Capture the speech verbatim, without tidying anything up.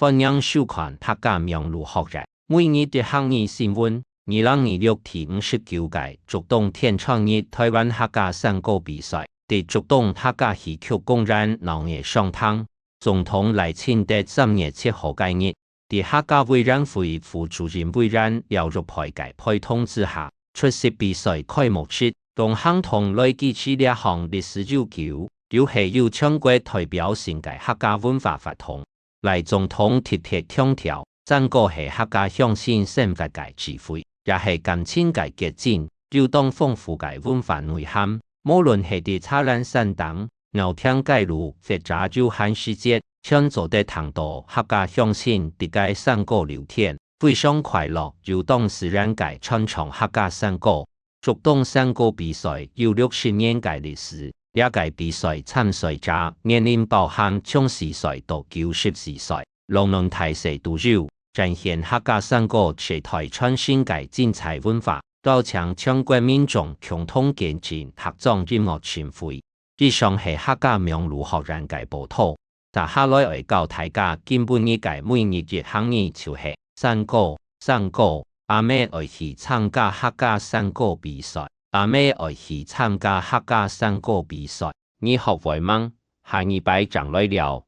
歡迎收看客家網路學院每日一客語新聞。二零二六第五十九屆竹東田川日臺灣客家山歌比賽，在竹東客家戲曲公園鬧熱上場。總統賴清德三月七號該日，在客家委員會副主任委員廖玉佩个陪同之下，出席比賽開幕式。東行堂來支持這項歷史悠久，又係有全國代表性个客家文化活動。 賴總統特別強調，山歌係客家鄉親生活个智慧，也係感情个結晶，有當豐富个文化內涵。無論係在茶蘭山頂、遶廳街路，或者有閒時節，全做得聽到客家鄉親在該山歌流淌，非常快樂，又當自然个傳唱客家山歌。 竹東山歌比賽有六十年个歷史，這屆比賽參賽者年齡包含從四歲到九十四歲，老嫩大細都有，展現客家山歌世代傳承个精彩文化，邀請全國民眾共同見證客庄音樂盛會。以上係客家網路學院个報導。 接下來愛教大家今晡日个每日一客語就係：山歌，山歌，阿姆愛去參加客家山歌比賽。阿姆愛去參加客家山歌比賽。你學會吂？下二擺正來尞。